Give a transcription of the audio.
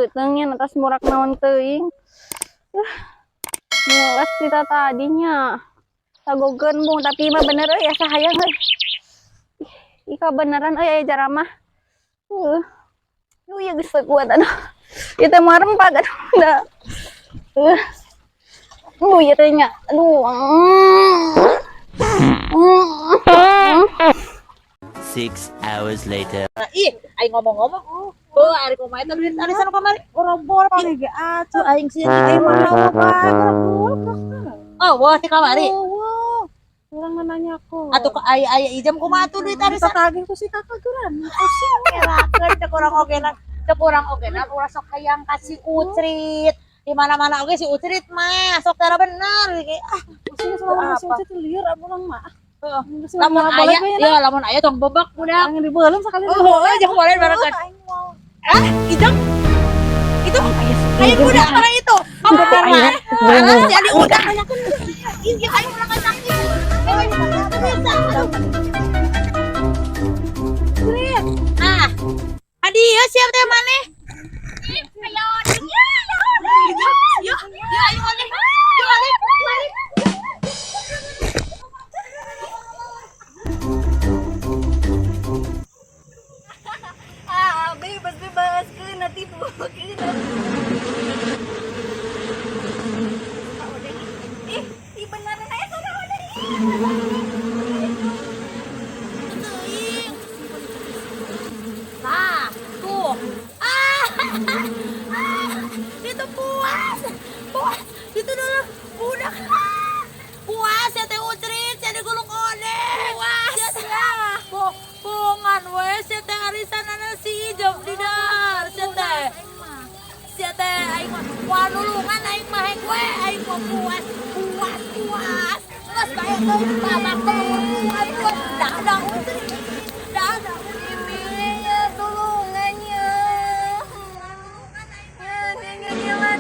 Peuteung nya atas murak naon teuing. Mules kita tadinya. Dagokeun bung, tapi mah bener euy, asa hayang euy. Ih, beneran euy aya jaramah. Duh, ya geus teu kuat, aduh. Ieu teh moal rempak, aduh. Da. Duh, ieu teh nya. Aduh. 6 hours later. Ih, aing ngomong-ngomong. Oh, ari kumaha eta duit arisan kamari? Boro-boro paling ge atuh aing sih aing mah apa bae. Oh, wah ti kamari. Oh, wah. Urang mah nanya aku. Atuh ka aya aya ijam kumaha atuh duit arisan? Tagih ku si kakak geran. Pusing ngerakeun cek urang oge na. Cek urang oge na ulah sok hayang ka si Ucrit. Di mana-mana oge si Ucrit mah sok tara bener. Ah, Pusing sama si Apa? Ucrit lieur urang mah. Heeh. Geus Lamun boleh aya, we ya lamun aya tong bebek budak. Angin dibeuleum sekali. Oh, oh, jangan boleh barengan. Ah, ijam. Itu ayo budak mana itu? Kamu beneran. Ah, jadi udah. Iya, ayo ulah sakit. Bisa. Ah. Adi, ya siap teh maneh? Ayo, ya, ya, ya, ya, ayo maneh. Yo maneh, maneh. Ah, bebas bebas kena tipu, kena. Ih, ih beneran aya sana odeng. Teuing. Nah, tuh. Ah, ah, itu puas. Puas. Itu dulu budak. Ah, puas ya teh Ucrit, ya digulung odeng. Puas ya. Bongan we sia teh arisan si Ijom di dar sia teh. Sia teh aing mah wah nulungan aing mah hek we aing mah puas puas puas. Geus bae teuing babak telur puas puas. Dadah Ucrit. Dadah. Ini ya tulungannya. Ya, dia ngejalan.